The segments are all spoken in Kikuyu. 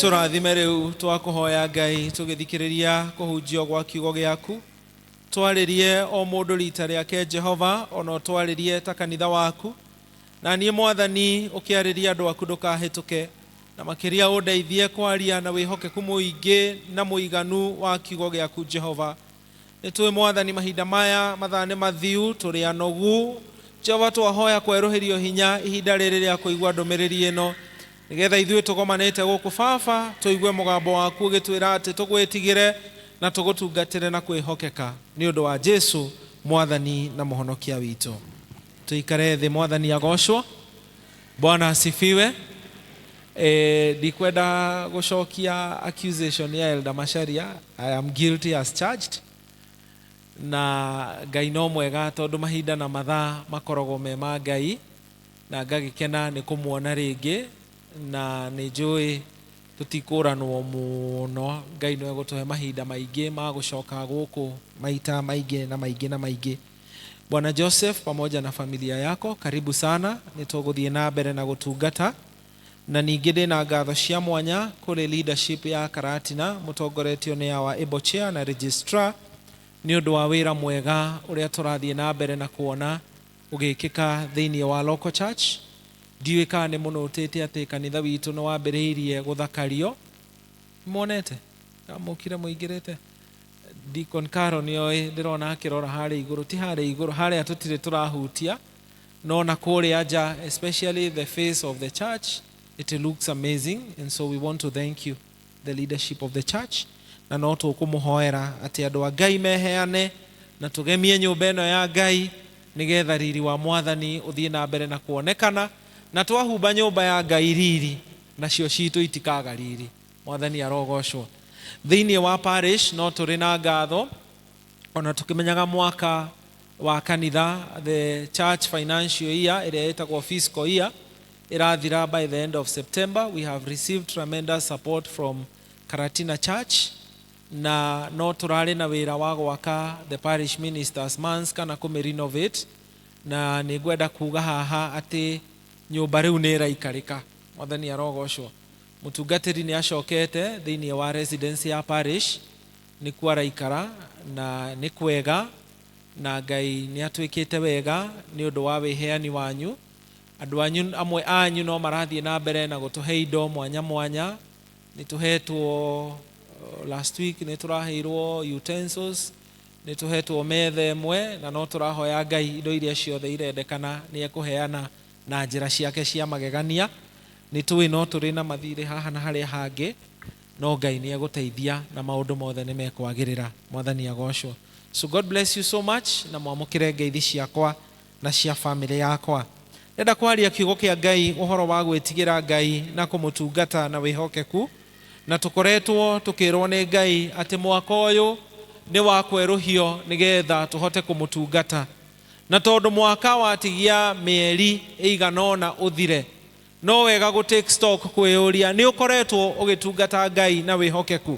Tũrathime rĩu twakũhoya Ngai tũgĩthikĩrĩria kũhunjio gwa kiugo gĩaku. Twarĩrie o mũndũ rita rĩake Jehova, ona ũtwarĩrie ta kanitha waku. Na niĩ Mwathani ũkĩarĩria andũ aku ndũkahĩtũke, na makĩria ũndeithie kwaria na wĩhokeku mũingĩ na mũiganu wa kiugo gĩaku Jehova. Nĩ tũĩ Mwathani mahinda maya mathaa nĩ mathiu, tũrĩ anogu. Jehova twahoya kwerũhĩrio hinya ihinda rĩrĩ rĩa kũigua ndũmĩrĩri ĩno, nĩgetha ithuĩ tũgomanĩte gũkũ Baba tũigue mũgambo waku ũgĩtwĩra atĩ tũgwĩtigĩre na tũgũtungatĩre na kwĩhokeka, nĩ ũndũ wa Jesu Mwathani na Mũhonokia witũ. Tũikare thĩ. Mwathani agocwo. Bwana asifiwe. Ndikwenda gũcokia accusation ya Elder Macharia. I am guilty as charged. Na Ngai no mwega tondũ mahinda na mathaa makoragwo me ma Ngai, na ngagĩkena nĩ kũmuona rĩngĩ, na nĩ njũĩ tũtikũranwo mũno. Ngai no egũtũhe mahinda maingĩ ma gũcoka gũkũ maita maingĩ na maingĩ na maingĩ. Bwana Joseph pamoja na familia yako, karibu sana. Nĩ tũgũthiĩ na mbere na gũtungata. Na ningĩ ndĩna ngatho cia mwanya kũrĩ leadership ya Karatina mũtongoretio nĩ our able chair na registrar, nĩ ũndũ wa wĩra mwega ũrĩa tũrathiĩ na mbere na kuona ũgĩkĩka thĩinĩ wa local church. Ndiũĩ kana nĩ mũnũtĩte atĩ kanitha witũ nĩ wambĩrĩirie gũthakario. Muonete kamũkire mũingĩrĩte? Deacon Caro nĩoĩ, ndĩrona akĩrora harĩa igũrũ. Ti harĩa igũrũ, harĩa tũtirĩ tũrahutia, no na kũrĩa nja, especially the face of the church, it looks amazing, and so we want to thank you, the leadership of the church. Na no tũkũmũhoera atĩ andũ a Ngai meheane na tũgemie nyũmba ĩno ya Ngai, nĩgetha riri wa Mwathani ũthiĩ na mbere na kuonekana. Na twahumba nyũmba ya Ngai riri, nacio citũ itikaga riri. Mwathani arogocwo. Thĩinĩ wa parish no tũrĩ na ngatho, ona tũkĩmenyaga mwaka wa kanitha, the church financial year ĩrĩa ĩtagwo fiscal year, ĩrathira by the end of September. We have received tremendous support from Karatina Church, na no tũrarĩ na wĩra wa gwaka the parish ministers manse kana kũmĩ renovate. Na nĩ ngwenda kuga haha atĩ nyũmba rĩu nĩ ĩraikarĩka. Mwathani arogocwo. Mũtungatĩri nĩ acokete thĩinĩ wa residence ya parish, nĩkuo araikara, na nĩ kwega, na Ngai nĩ atwĩkĩte wega nĩ ũndũ wa wĩheani wanyu. Andũ anyu, amwe anyu no marathiĩ na mbere na gũtũhe indo mwanya mwanya. Nĩ tũhetwo last week nĩ tũraheirwo utensils, nĩ tũhetwo metha ĩmwe, na no tũrahoya Ngai indo iria ciothe irendekana nĩ ekũheana na njĩra ciake cia magegania. Nĩ tũĩ no tũrĩ na mathirĩ haha na harĩa hangĩ, no Ngai nĩ egũteithia na maũndũ mothe nĩ mekwagĩrĩra. Mwathani agocwo. So God bless you so much, na mwamũkĩre ngeithi ciakwa na cia famĩlĩ yakwa. Ndenda kwaria kiugo kĩa Ngai, ũhoro wa gwĩtigĩra Ngai na kũmũtungata na wĩhokeku. Na tũkoretwo tũkĩrwo nĩ Ngai atĩ mwaka ũyũ nĩ wa kwerũhio nĩgetha tũhote kũmũtungata. Na tondũ mwaka watigia mĩeri ĩigana ũna ũthire, no wega gũ take stock, kwĩyũria nĩ ũkoretwo ũgĩtungata Ngai na wĩhokeku.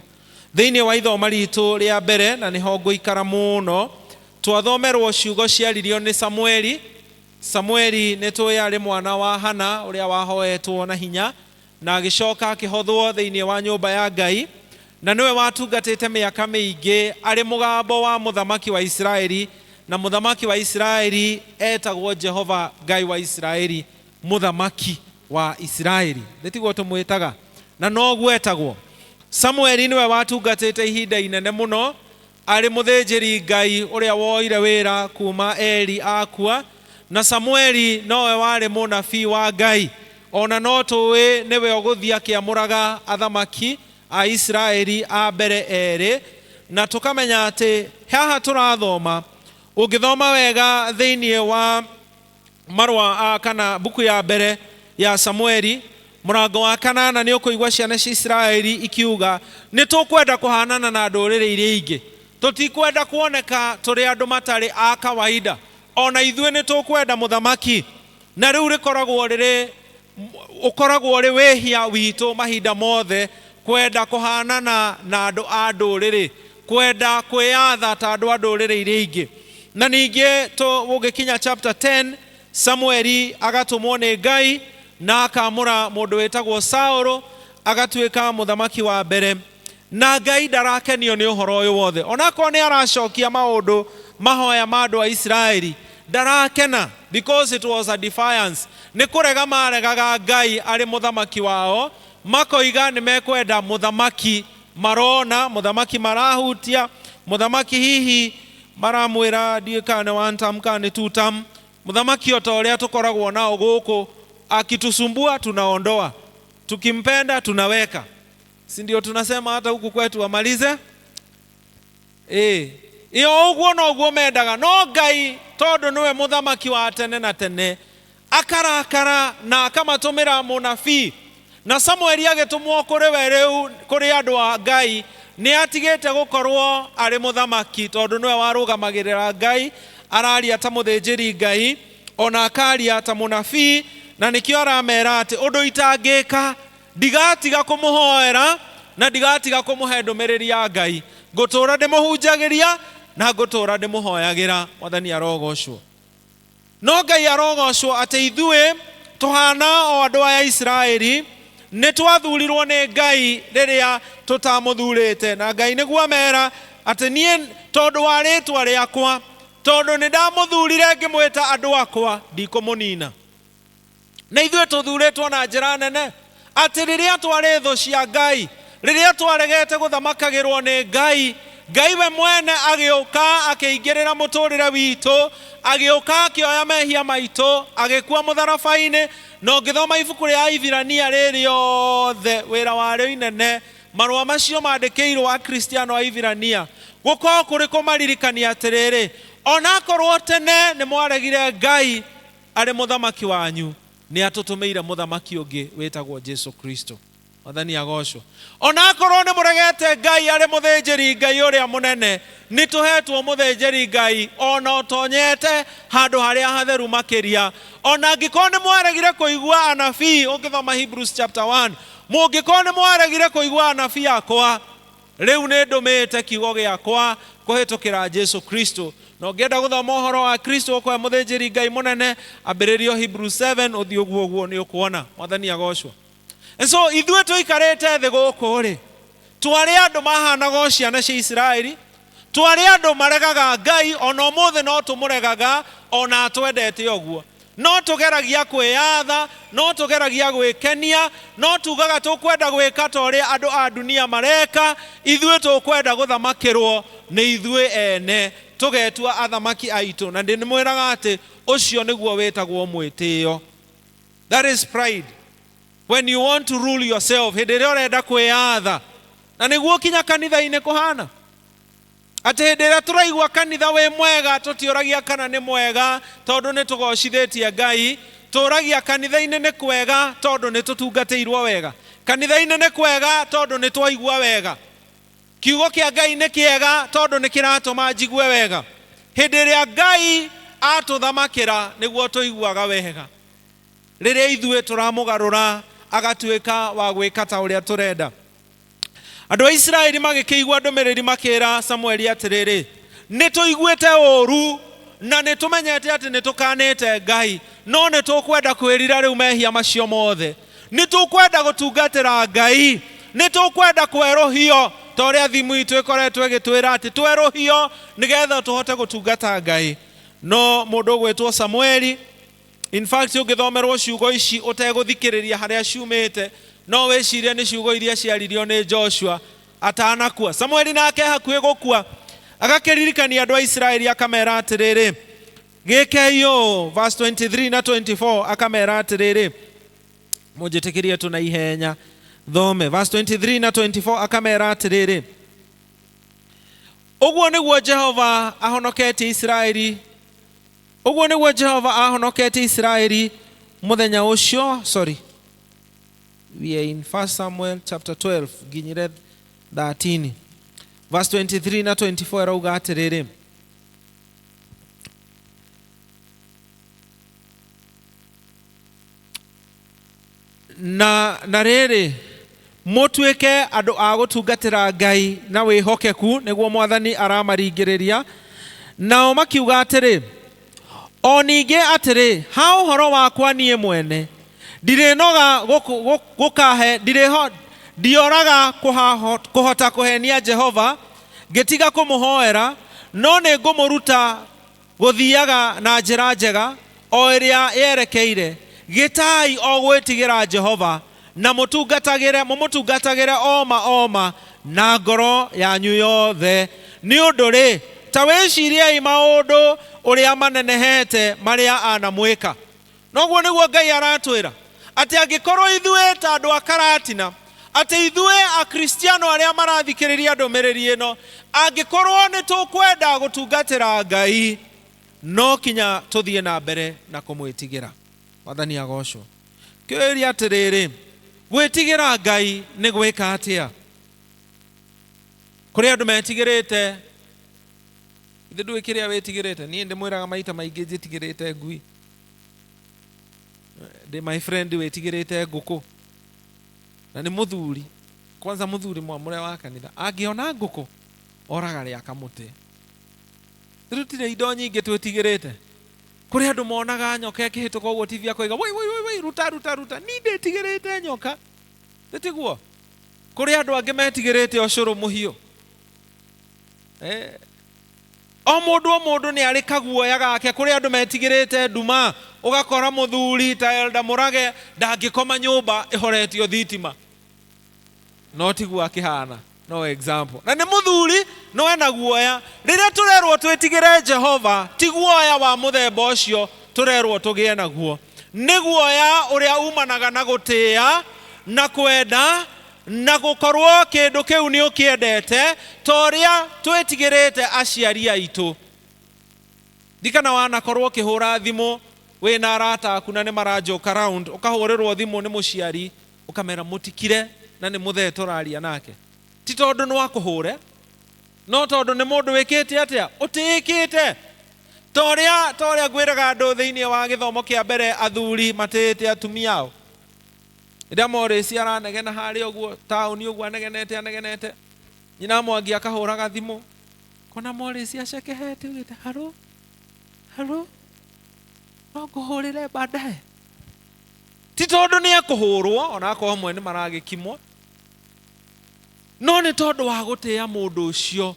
Thĩinĩ wa ithoma ritũ rĩa mbere, na nĩho ngũikara mũno, twathomerwo ciugo ciaririo nĩ Samueli. Samueli nĩ tũĩ arĩ mwana wa Hana ũrĩa wahoetwo na hinya, na agĩcoka akĩhothwo thĩinĩ wa nyũmba ya Ngai, na nĩwe watungatĩte mĩaka mĩingĩ arĩ mũgambo wa mũthamaki wa Isiraeli. Na mũthamaki wa Isiraeli etagwo Jehova Ngai wa Isiraeli, mũthamaki wa Isiraeli, nĩ tiguo tũmwĩtaga? Na noguo etagwo. Samueli nĩwe watungatĩte ihinda inene mũno arĩ mũthĩnjĩri Ngai ũrĩa woire wĩra kuma Eli akua. Na Samueli nowe warĩ mũnabii wa Ngai, ona no tũĩ nĩwe ũgũthiĩ akĩamũraga athamaki a Isiraeli a mbere erĩ. Na tũkamenya atĩ haha tũrathoma, ũngĩthoma wega thĩinĩ wa marũa kana mbuku ya mbere ya Samueli mũrango wa kanana, nĩ ũkũigua ciana cia Isiraeli ikiuga, "Nĩ tũkwenda kũhanana na ndũrĩrĩ iria ingĩ, tũtikwenda kuoneka tũrĩ andũ matarĩ a kawaida, ona ithuĩ nĩ tũkwenda mũthamaki." Na rĩu rĩkoragwo rĩrĩ ũkoragwo ũrĩ wĩhia witũ mahinda mothe kwenda kũhanana na andũ a ndũrĩrĩ, kwenda kwĩyatha ta andũ a ndũrĩrĩ iria ingĩ. Na ningĩ ũgĩkinya chapter 10, Samueli agatũmwo nĩ Ngai na akamũra mũndũ wĩtagwo Saũlũ. Agatuĩka mũthamaki wa mbere, na Ngai ndarakenio nĩ ũhoro ũyũ wothe. Onakorwo nĩ aracokia maũndũ mahoya ma andũ a Isiraeli, ndarakena, because it was a defiance. Nĩ kũrega maregaga Ngai arĩ mũthamaki wao, makoiga nĩ mekwenda mũthamaki marona, mũthamaki marahutia, mũthamaki hihi maramwĩra ndiũĩ kana nĩ one term kana nĩ two term, mũthamaki o ta ũrĩa tũkoragwo nao gũkũ, akitusumbua tunaondoa, tukimpenda tunaweka. Si ndio tunasema hata huku kwetu amalize? Ĩyo ũguo noguo mendaga. No Ngai, tondũ nĩwe mũthamaki wa tene na tene, akarakara na akamatũmĩra mũnabii. Na Samueli agĩtũmwo kũrĩ we rĩu, kũrĩ andũ a Ngai, nĩ atigĩte gũkorwo arĩ mũthamaki, tondũ nĩwe warũgamagĩrĩra Ngai, araria ta mũthĩnjĩri Ngai, ona akaria ta mũnabii, na nĩkĩo aramera atĩ ũndũ itangĩka, ndigatiga kũmũhoera na ndigatiga kũmũhe ndũmĩrĩri ya Ngai. Ngũtũra ndĩmũhunjagĩria na ngũtũra ndĩmũhoyagĩra. Mwathani arogocwo. No Ngai arogocwo atĩ ithuĩ tũhana o andũ aya Isiraeli, nĩ twathurirwo nĩ Ngai rĩrĩa tũtamũthurĩte. Na Ngai nĩguo amera atĩ niĩ tondũ wa rĩtwa rĩakwa, tondũ nĩ ndamũthurire ngĩmwĩta andũ akwa, ndikũmũnina. Na ithuĩ tũthurĩtwo na njĩra nene atĩ rĩrĩa twarĩ thũ cia Ngai, rĩrĩa twaregete gũthamakagĩrwo nĩ Ngai, Ngai we mwene agĩũka akĩingĩrĩra mũtũrĩre witũ, agĩũka akĩoya mehia maitũ, agĩkua mũtharaba-inĩ. Na ũngĩthoma ibuku rĩa Aibirania rĩrĩ rĩothe, wĩra warĩo inene, marũa macio mandĩkĩirwo Akristiano a Ibirania, gũkorwo kũrĩ kũmaririkania atĩrĩrĩ, onakorwo tene nĩ mwaregire Ngai arĩ mũthamaki wanyu, nĩ atũtũmĩire mũthamaki ũngĩ wĩtagwo Jesu Kristo. Mwathani agocwo. Onakorwo nĩ mũregete Ngai arĩ mũthĩnjĩri Ngai ũrĩa mũnene, nĩ tũhetwo mũthĩnjĩri Ngai ona ũtonyete handũ harĩa hatheru makĩria. Ona angĩkorwo nĩ mwaregire kũigua anabii, ũngĩthoma Hebrews chapter 1, mũngĩkorwo nĩ mwaregire kũigua anabii akwa, rĩu nĩ ndũmĩte kiugo gĩakwa kũhĩtũkĩra Jesu Kristo. Na ũngĩenda gũthoma ũhoro wa Kristo ũkoe mũthĩnjĩri Ngai mũnene, ambĩrĩrio Hebrews 7 ũthiĩ ũguo ũguo nĩ ũkuona. Mwathani agocwo. And so ithuĩ tũikarĩte thĩ gũkũ rĩ, twarĩ andũ mahanaga o ciana cia Isiraeli, twarĩ andũ maregaga Ngai, ona ũmũthĩ no tũmũregaga, ona atwendete ũguo. No tũgeragia kwĩyatha, no tũgeragia gwĩkenia, no tugaga tũkwenda gwĩka ta ũrĩa andũ a dunia mareka, ithuĩ tũkwenda gũthamakĩrwo nĩ ithuĩ ene, tũgetua athamaki aitũ. Na ndĩmwĩraga atĩ ũcio nĩguo wĩtagwo mwĩtĩo. That is pride. When you want to rule yourself, hĩndĩ ĩrĩa ũrenda kwĩyatha. Na nĩguo kinya kanitha-inĩ kũhana. Atĩ hĩndĩ ĩrĩa tũraigua kanitha wĩ mwega, tũtiũragia kana nĩ mwega tondũ nĩ tũgocithĩtie Ngai, tũragia kanitha-inĩ nĩ kwega tondũ nĩ tũtungatĩirwo wega. Kanitha-inĩ nĩ kwega tondũ nĩ twaigua wega. Kiugo kĩa Ngai nĩ kĩega tondũ nĩ kĩratũma njigue wega. Hĩndĩ ĩrĩa Ngai atũthamakĩra nĩguo tũiguaga wega. Rĩrĩa ithuĩ tũramũgarũra agatuĩka wa gwĩka ta ũrĩa tũrenda. Andũ a Isiraeli magĩkĩigua ndũmĩrĩri makĩra Samueli atĩrĩrĩ, nĩ tũiguĩte ũũru na nĩ tũmenyete atĩ nĩ tũkanĩte Ngai, no nĩ tũkwenda kwĩrira rĩu mehia macio mothe. Nĩ tũkwenda gũtungatĩra Ngai, nĩ tũkwenda kwerũhio ta ũrĩa thimu itũ ĩkoretwo ĩgĩtwĩra atĩ twerũhio nĩgetha tũhote gũtungata Ngai. No mũndũ ũgwĩtwo Samueli, in fact ũngĩthomerwo ciugo ici ũtegũthikĩrĩria harĩa ciumĩte, no wĩcirie nĩ ciugo iria ciaririo nĩ Joshua atanakua. Samueli nake hakuhĩ gũkua agakĩririkania andũ a Isiraeli akamera atĩrĩrĩ, gĩkei ũũ, verse 23 na 24, akamera atĩrĩrĩ, mũnjĩtĩkĩrie tu na ihenya thome verse 23 na 24, akamera atĩrĩrĩ, ũguo nĩguo Jehova ahonoketie Isiraeli, ũguo nĩguo Jehova ahonoketie Isiraeli mũthenya ũcio. Sorry, we are in 1 Samuel chapter 12 nginyire 13, verse 23 na 24, ĩrauga atĩrĩrĩ, na rĩrĩ, mũtuĩke andũ a gũtungatĩra Ngai na wĩhokeku, nĩguo Mwathani aramaringĩrĩria. Nao makiuga atĩrĩ, o ningĩ atĩrĩ, ha ũhoro wakwa niĩ mwene, ndirĩnoga gũkahe, Ndioraga kũhota kũhenia Jehova ngĩtiga kũmũhoera, no nĩ ngũmũruta gũthiaga na njĩra njega o ĩrĩa yerekeire. Gĩtai o gwĩtigĩra Jehova na mũtungatagĩre mũmũtungatagĩre oma oma na ngoro yanyu yothe. Nĩ ũndũ rĩ, ta wĩciriei maũndũ ũrĩa manenehete marĩa anamwĩka. Noguo nĩguo Ngai aratwĩra atĩ angĩkorwo ithuĩ ta andũ a Karatina, atĩ ithuĩ Akristiano arĩa marathikĩrĩria ndũmĩrĩri ĩno, angĩkorwo nĩ tũkwenda gũtungatĩra Ngai, no kinya tũthiĩ na mbere na kũmwĩtigĩra. Mwathani agocwo. Kĩũria atĩrĩrĩ, gwĩtigĩra Ngai nĩ gwĩka atĩa? Kũrĩ andũ metigĩrĩte. Ithe ndũĩ kĩrĩa wĩtigĩrĩte. Niĩ ndĩmwĩraga maita maingĩ njĩtigĩrĩte ngui. Ndĩ my friend wĩtigĩrĩte ngũkũ, na nĩ mũthuri, kwanza mũthuri mwamũre wa kanitha, angĩona ngũkũ oraga rĩa kamũtĩ. Tũtirĩ indo nyingĩ twĩtigĩrĩte. Kũrĩ andũ monaga nyoka ĩkĩhĩtũka ũguo TV akoiga woi woi woi woi, ruta ruta ruta, ni ndĩtigĩrĩte nyoka. Tĩtiguo? Kũrĩ andũ angĩ metigĩrĩte ũcũrũ mũhiũ. O mũndũ o mũndũ nĩ arĩ kaguoya gake. Kũrĩ andũ metigĩrĩte nduma, ũgakora mũthuri ta Elda Mũrage ndangĩkoma nyũmba ĩhoretio thitima, no tiguo akĩhana, no example. Na nĩ mũthuri no ena guoya. Rĩrĩa tũrerwo twĩtigĩre Jehova, ti guoya wa mũthemba ũcio tũrerwo tũgĩe naguo. Nĩ guoya ũrĩa umanaga na gũtĩĩa na kwenda na gũkorwo kĩndũ kĩu nĩ ũkĩendete, ta ũrĩa twĩtigĩrĩte aciari aitũ. Ndikana wanakorwo ũkĩhũra thimũ wĩna arata aku na nĩ maranjoka round, ũkahũrĩrwo thimũ nĩ mũciari ũkamera mũtikire na nĩ mũthee tũraria nake. Ti tondũ no akũhũre, no tondũ nĩ mũndũ wĩkĩte atĩa, ũtĩĩkĩte. Ta ũrĩa ngwĩraga andũ thĩinĩ wa gĩthomo kĩa mbere, athuri matĩĩte atumia ao. Rĩrĩa Morris aranegena harĩa ũguo taũni ũguo anegenete anegenete, nyina Mwangi akahũraga thimũ, kona Morris acekehete ugĩte haro haro, no ngũhũrĩre baadaye. Ti tondũ nĩ ekũhũrwo, ona akorwo amwe nĩ maragĩkimwo, no nĩ tondũ wa gũtĩĩa mũndũ ũcio,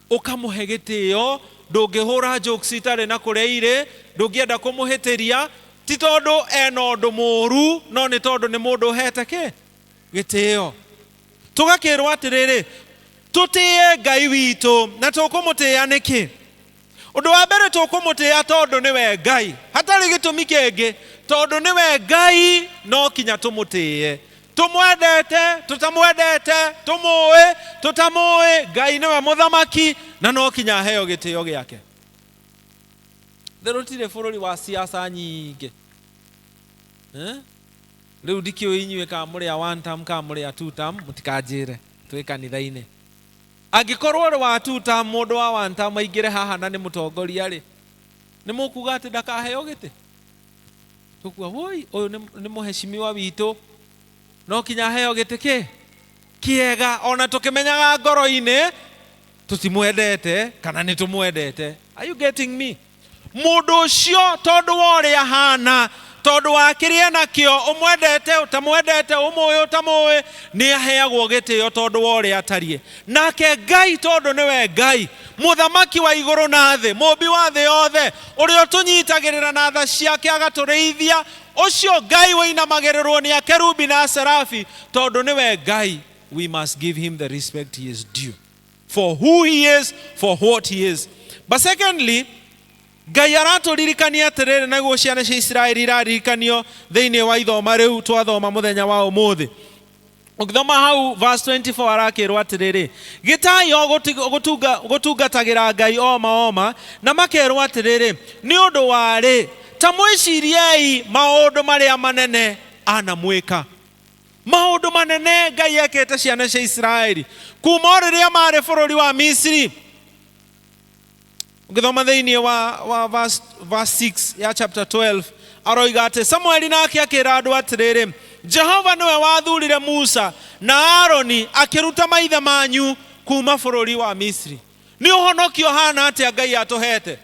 ũkamũhe gĩtĩo. Ndũngĩhũra jokes itarĩ na kũrĩa irĩ, ndũngĩenda kũmũhĩtĩria, ti tondũ ena ũndũ mũũru, no nĩ tondũ nĩ mũndũ ũhete kĩ gĩtĩo. Tũgakĩrwo atĩrĩrĩ, tũtĩe Ngai witũ. Na tũkũmũtĩĩa nĩkĩ? Ũndũ wa mbere, tũkũmũtĩĩa tondũ nĩwe Ngai, hatarĩ gĩtũmi kĩngĩ. Tondũ nĩwe Ngai, no kinya tũmũtĩĩe. Tũmwendete, tũtamwendete, tũmũĩ, tũtamũĩ, Ngai nĩwe mũthamaki na no kinya aheo gĩtĩo gĩake. Tũtirĩ bũrũri wa siasa nyingĩ. Rĩu ndikĩũĩ inyuĩ kana mũrĩ a one term kana mũrĩ a two term, mũtikanjĩre twĩ kanitha-inĩ. Angĩkorwo ũrĩ wa two term, mũndũ wa one term aingĩre haha na nĩ mũtongoria rĩ, nĩ mũkuga atĩ ndakaheo gĩtĩ? Tũkuga woi, ũyũ nĩ mũheshimiwa witũ, no kinya aheo gĩtĩ kĩ kĩega, ona tũkĩmenyaga ngoro-inĩ tũtimwendete kana nĩ tũmwendete. Are you getting me? Mũndũ ũcio tondũ wa ũrĩa ahana, tondũ wa kĩrĩa enakĩo, ũmwendete ũtamwendete, ũmũĩ ũtamũĩ, nĩ aheagwo gĩtĩo tondũ wa ũrĩa atariĩ. Nake Ngai tondũ nĩwe Ngai, mũthamaki wa igũrũ na thĩ, mũmbi wa thĩ yothe, ũrĩa ũtũnyitagĩrĩra na tha ciake agatũrĩithia, ũcio Ngai wĩinamagĩrĩrwo nĩ akerubi na serafi, tondũ nĩwe Ngai, we must give him the respect he is due for who he is, for what he is. But secondly, Ngai aratũririkania atĩrĩrĩ, naguo ciana cia Isiraeli iraririkanio thĩinĩ wa ithoma rĩu twathoma mũthenya wa ũmũthĩ. Ũgĩthoma hau verse 24 arakĩrwo atĩrĩrĩ, gĩtai o gũtungatagĩra Ngai oma oma, na makerwo atĩrĩrĩ, nĩ ũndũ wa rĩ, ta mwĩciriei maũndũ marĩa manene anamwĩka. Maũndũ manene Ngai ekĩte ciana cia Isiraeli kuma o rĩrĩa marĩ bũrũri wa Misiri. Ũngĩthoma thĩinĩ wa verse 6 ya chapter 12, aroiga atĩ Samueli nake akĩra andũ atĩrĩrĩ, Jehova nĩwe wathurire Musa na Aroni akĩruta maithe manyu kuma bũrũri wa Misiri. Nĩ ũhonokio hana atĩa Ngai atũhete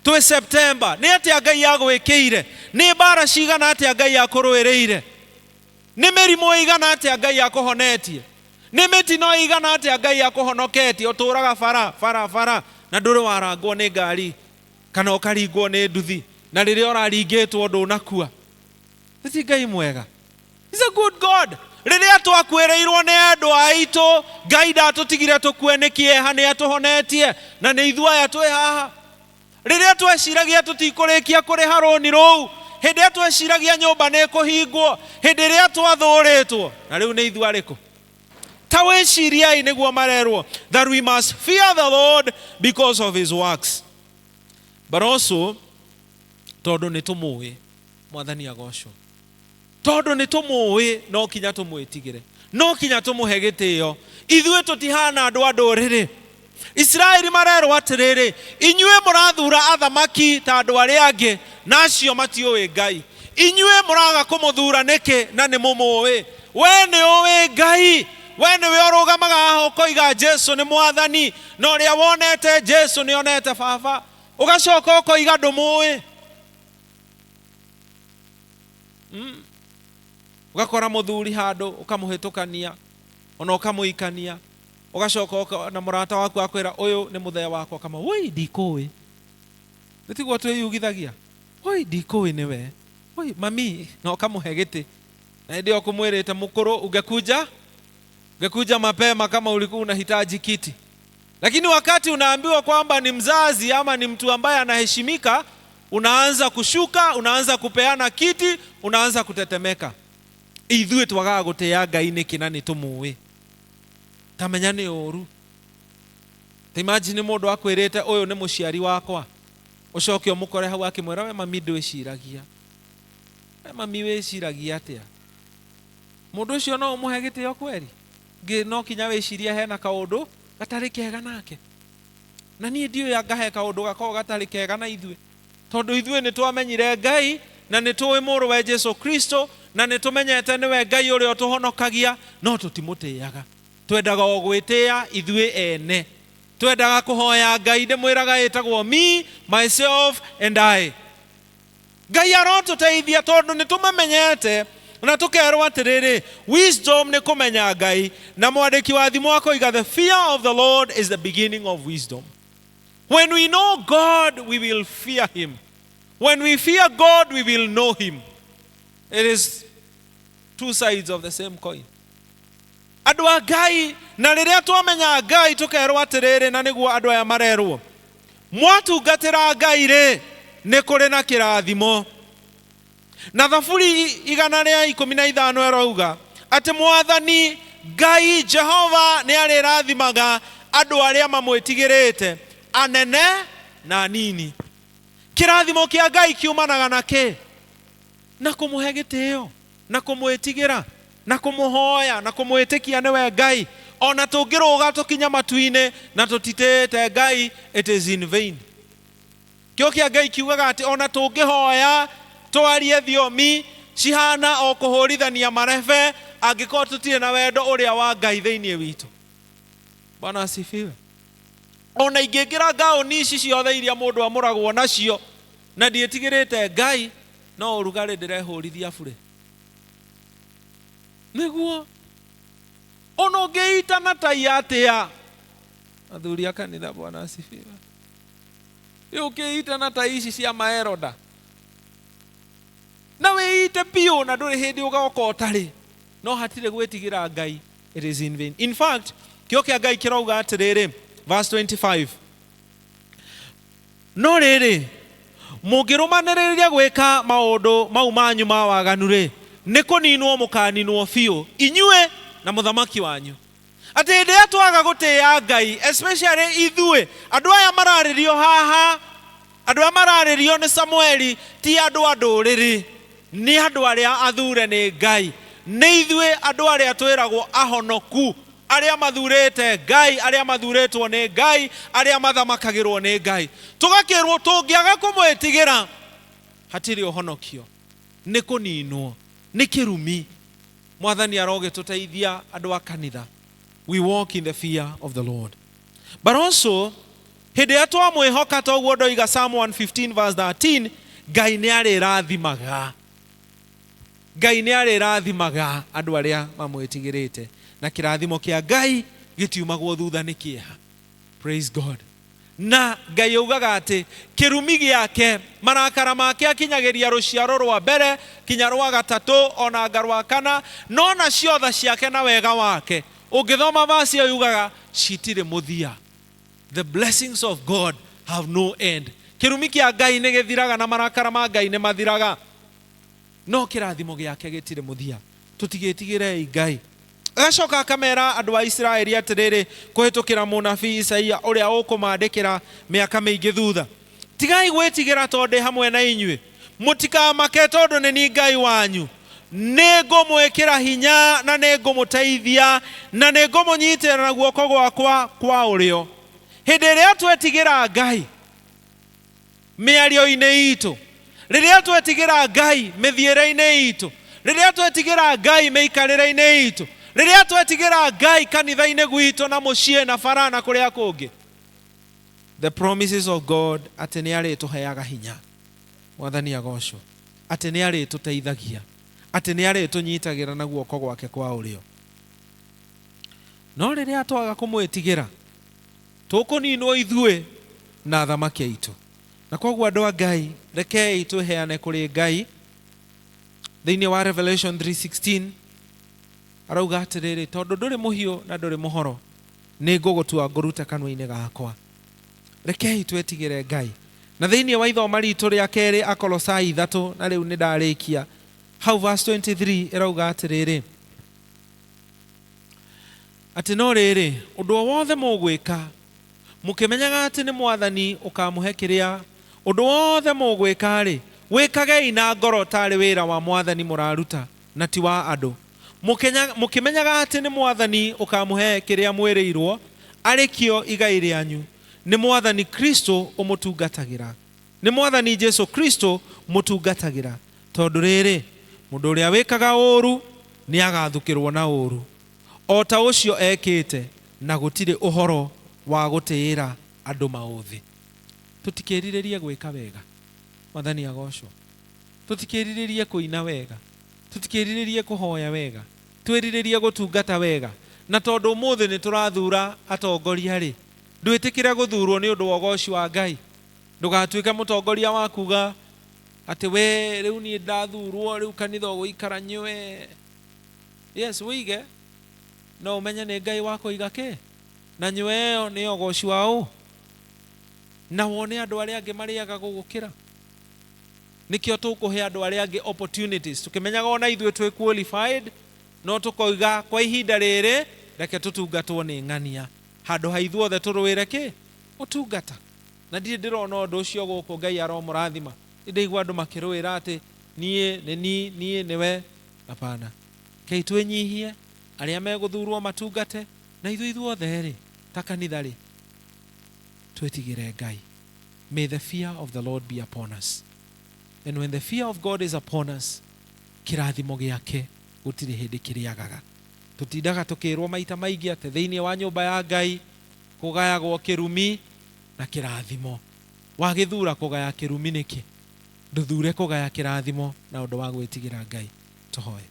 twĩ September? Nĩ atĩa Ngai agwĩkĩire? Nĩ mbara cigana atĩa Ngai akũrũĩrĩire? Nĩ mĩrimũ ĩigana atĩa Ngai akũhonetie? Nĩ mĩtino ĩigana atĩa Ngai akũhonoketie? Ũtũraga bara bara bara na ndũrĩ warangwo nĩ ngari kana ũkaringwo nĩ nduthi, na rĩrĩa ũraringĩtwo ndũnakua. Ti Ngai mwega? He's a good God. Rĩrĩa twakuĩrĩirwo nĩ andũ aitũ, Ngai ndatũtigire tũkue nĩ kĩeha, nĩ atũhonetie na nĩ ithuĩ aya twĩ haha. Rĩrĩa tweciragia tũtikũrĩkia kũrĩha rũni rũu, hĩndĩ ĩrĩa tweciragia nyũmba nĩ ĩkũhingwo, hĩndĩ ĩrĩa twathũrĩtwo, na rĩu nĩ ithuĩ arĩkũ? Ta wĩciriai nĩguo marerwo that we must fear the Lord because of his works, but also tondũ nĩ tũmũĩ. Mwathani agocwo. Tondũ nĩ tũmũĩ, no kinya tũmwĩtigĩre, no kinya tũmũhe gĩtĩo. Ithuĩ tũtihana andũ a ndũrĩrĩ. Isiraeli marerwo atĩrĩrĩ, inyuĩ mũrathura athamaki ta andũ arĩa angĩ, na acio matiũĩ Ngai. Inyuĩ mũraga kũmũthura nĩkĩ na nĩ mũmũĩ? We nĩ ũĩ Ngai? We nĩwe ũrũgamaga haha ũkoiga Jesu nĩ Mwathani, na ũrĩa wonete Jesu nĩ onete Baba, ũgacoka ũkoiga ndũmũĩ. Ũgakora mũthuri handũ ũkamũhĩtũkania, ona ũkamũikania, ũgacoka na mũrata waku akwĩra ũyũ nĩ mũthee wakwa, kama woi ndikũĩ. Nĩ tiguo twĩyugithagia, woi ndikũĩ nĩwe, woi mami, na ũkamũhe gĩtĩ, na hĩndĩ ĩyo kũmwĩrĩte mũkũrũ, ungekuja mapema kama ulikuwa unahitaji kiti. Lakini wakati unaambiwa kwamba ni mzazi ama ni mtu ambaye anaheshimika, unaanza kushuka, unaanza kupeana kiti, unaanza kutetemeka. Ithuĩ twagaga gũtĩa Ngai nĩkĩ na nĩ tũmũĩ? Tamenya nĩ ũru. Ta imagine mũndũ akwĩrĩte ũyũ nĩ mũciari wakwa, ũcoke ũmũkore hau akĩmwĩra we mami ndwĩciragia, we mami wĩciragia atĩa? Mũndũ ũcio no ũmũhe gĩtĩo kweri? Ngĩ no kinya wĩcirie hena kaũndũ gatarĩ kega nake. Na niĩ ndiũĩ anga he kaũndũ gakoragwo gatarĩ kega na ithuĩ, tondũ ithuĩ nĩ twamenyire Ngai na nĩ tũĩ mũrũwe Jesu Kristo na nĩ tũmenyete nĩwe Ngai ũrĩa ũtũhonokagia, no tũtimũtĩaga. Twendaga o gwĩtĩa ithuĩ ene, twendaga kũhoya Ngai ndĩmwĩraga ĩtagwo me, myself and I. Ngai arotũteithia tondũ nĩ tũmamenyete na tũkerwo atĩrĩrĩ, wisdom nĩ kũmenya Ngai, na mwandĩki wa thimo akoiga the fear of the Lord is the beginning of wisdom. When we know God, we will fear him. When we fear God, we will know him. It is two sides of the same coin. Andũ a Ngai, na rĩrĩa twamenya Ngai tũkerwo atĩrĩrĩ, na nĩguo andũ aya marerwo, mwatungatĩra Ngai rĩ, nĩ kũrĩ na kĩrathimo. Na Thaburi 115 ĩrauga atĩ Mwathani Ngai Jehova nĩ arĩrathimaga andũ arĩa mamwĩtigĩrĩte, anene na anini. Kĩrathimo kĩa Ngai kiumanaga na kĩ? Na kũmũhe gĩtĩo, na kũmwĩtigĩra, na kũmũhoya, na kũmwĩtĩkia nĩwe Ngai. Ona tũngĩrũga tũkinya matu-inĩ na tũtitĩĩte Ngai, it is in vain. Kĩo kĩa Ngai kiugaga atĩ ona tũngĩhoya twarie thiomi cihana o kũhũrithania marebe, angĩkorwo tũtirĩ na wendo ũrĩa wa Ngai thĩinĩ witũ. Bwana asifiwe. Ona ingĩkĩra ngaũni ici ciothe iria mũndũ amũragwo nacio na ndiĩtigĩrĩte Ngai, no ũrugarĩ ndĩrehũrithia bure. Nĩguo ona ũngĩita na tai atĩa, athuri a kanitha, Bwana asifiwe. Rĩu ũkĩita na tai ici cia maeroda na wĩite biũ na ndũrĩ hĩndĩ ũgoka ũtarĩ, no hatirĩ gwĩtigĩra Ngai, it is in vain. In fact, kĩo kĩa Ngai kĩrauga atĩrĩrĩ, verse 25, no rĩrĩ, mũngĩrũmanĩrĩria gwĩka maũndũ mau manyu ma waganu rĩ, nĩ kũninwo mũkaninwo biũ, inyuĩ na mũthamaki wanyu. Atĩ hĩndĩ ĩrĩa twaga gũtĩĩa Ngai, especially ithuĩ andũ aya mararĩrio haha, andũ aya mararĩrio nĩ Samueli ti andũ a ndũrĩrĩ, nĩ andũ arĩa athure nĩ Ngai. Nĩ ithuĩ andũ arĩa twĩragwo ahonoku, arĩa mathurĩte Ngai, arĩa mathurĩtwo nĩ Ngai, arĩa mathamakagĩrwo nĩ Ngai. Tũgakĩrwo tũngĩaga kũmwĩtigĩra hatirĩ ũhonokio, nĩ kũninwo, nĩ kĩrumi. Mwathani arogĩtũteithia andũ a kanitha, we walk in the fear of the Lord. But also hĩndĩ ĩrĩa twamwĩhoka, toguo ndoiga Psalm 115 verse 13, Ngai nĩ arĩrathimaga, Ngai nĩ arĩrathimaga andũ arĩa mamwĩtigĩrĩte. Na kĩrathimo kĩa Ngai gĩtiumagwo thutha nĩ kĩeha. Praise God. Na Ngai augaga atĩ kĩrumi gĩake, marakara make akinyagĩria rũciaro rwa mbere kinya rwa gatatũ ona anga rwa kana, no nacio tha ciake na wega wake, ũngĩthoma verse ĩyo yugaga citirĩ mũthia. The blessings of God have no end. Kĩrumi kĩa Ngai nĩ gĩthiraga na marakara ma Ngai nĩ mathiraga, no kĩrathimo gĩake gĩtirĩ mũthia. Tũtigĩtigĩrei Ngai. Agacoka akamera andũ a Isiraeli atĩrĩrĩ, kũhĩtũkĩra mũnabii Isaia ũrĩa ũkũmandĩkĩra mĩaka mĩingĩ thutha, tigai gwĩtigĩra tondũ ndĩ hamwe na inyuĩ, mũtikamake tondũ nĩ niĩ Ngai wanyu, nĩ ngũmwĩkĩra hinya na nĩ ngũmũteithia na nĩ ngũmũnyitĩrĩra na guoko gwakwa kwa ũrĩo. Hĩndĩ ĩrĩa twetigĩra Ngai mĩario-inĩ itũ, rĩrĩa twetigĩra Ngai mĩthiĩre-inĩ itũ, rĩrĩa twetigĩra Ngai mĩikarĩre-inĩ itũ, rĩrĩa twetigĩra Ngai kanitha-inĩ gwitũ na mũciĩ na bara na kũrĩa kũngĩ, the promises of God atĩ nĩ arĩtũheaga hinya, Mwathani agocwo, atĩ nĩ arĩtũteithagia, atĩ nĩ arĩtũnyitagĩra na guoko gwake kwa ũrĩo. No rĩrĩa twaga kũmwĩtigĩra, tũkũninwo ithuĩ na athamaki aitũ. Na koguo andũ a Ngai, rekei twĩheane kũrĩ Ngai. Thĩinĩ wa Revelation 3:16 arauga atĩrĩrĩ, tondũ ndũrĩ mũhiũ na ndũrĩ mũhoro, nĩ ngũgũtua ngũrute kanua-inĩ gakwa. Rekei twĩtigĩre Ngai. Na thĩinĩ wa ithoma ritũ rĩa kerĩ Akolosai 3, na rĩu nĩ ndarĩkia hau, verse 23 ĩrauga atĩrĩrĩ, atĩ no rĩrĩ, ũndũ o wothe mũgwĩka, mũkĩmenyaga atĩ nĩ Mwathani ũkamũhe kĩrĩa, ũndũ wothe mũgwĩka rĩ, wĩkagei na ngoro tarĩ wĩra wa Mwathani mũraruta na ti wa andũ, mũkĩmenyaga atĩ nĩ Mwathani ũkamũhe kĩrĩa mwĩrĩirwo arĩ kĩo igai rĩanyu. Nĩ Mwathani Kristo ũmũtungatagĩra, nĩ Mwathani Jesu Kristo mũtungatagĩra, tondũ rĩrĩ, mũndũ ũrĩa wĩkaga ũũru nĩ agathukĩrwo na ũũru o ta ũcio ekĩte, na gũtirĩ ũhoro wa gũtĩĩra andũ maũthĩ. Tũtikĩrirĩrie gwĩka wega, Mwathani agocwo. Tũtikĩrirĩrie kũina wega, tũtikĩrirĩrie kũhoya wega, twĩrirĩrie gũtungata wega. Na tondũ ũmũthĩ nĩ tũrathura atongoria rĩ, ndwĩtĩkĩre gũthurwo nĩ ũndũ wa ũgoci wa Ngai. Ndũgatuĩke mũtongoria wa kuga atĩ we rĩu niĩ ndathurwo, rĩu kanitha ũgũikara nyue. Yes, wĩige, no ũmenye nĩ Ngai wa kũiga kĩ na nyue ĩyo nĩ ũgoci wa ũ, na wone andũ arĩa angĩ marĩaga gũgũkĩra. Nĩkĩo tũkũhe andũ arĩa angĩ opportunities, tũkĩmenyaga ona ithuĩ twĩ qualified, no tũkoiga kwa ihinda rĩrĩ reke tũtungatwo nĩ ng'ania handũ ha ithuothe tũrũĩre kĩ ũtungata. Na ndirĩ ndĩrona ũndũ ũcio gũkũ. Ngai aromũrathima. Ndĩigua andũ makĩrũĩra atĩ niĩ nĩ ni niĩ nĩwe. Hapana, kei twĩnyihie, arĩa megũthurwo matungate, na ithuĩ ithuothe rĩ, ta kanitha rĩ, twĩtigĩre Ngai. May the fear of the Lord be upon us, and when the fear of God is upon us, kĩrathimo gĩake gũtirĩ hĩndĩ kĩrĩagaga. Tũtindaga tũkĩrwo maita maingĩ atĩ thĩinĩ wa nyũmba ya Ngai kũgayagwo kĩrumi na kĩrathimo. Wagĩthura kũgaya kĩrumi nĩkĩ? Ndũthure kũgaya kĩrathimo na ũndũ wa gwĩtigĩra Ngai. Tũhoe.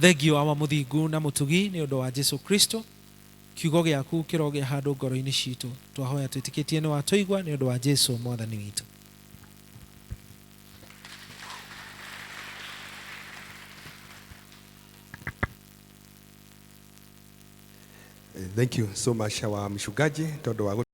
Thengio, Awa mũthingu na mũtugi, nĩ ũndũ wa Jesu Kristo. Kiugo gĩaku kĩrogĩa handũ ngoro-inĩ citũ. Twahoya twĩtĩkĩtie nĩ watũigua, nĩ ũndũ wa Jesu Mwathani witũ. Thank you so much, our mchungaji, tondu wa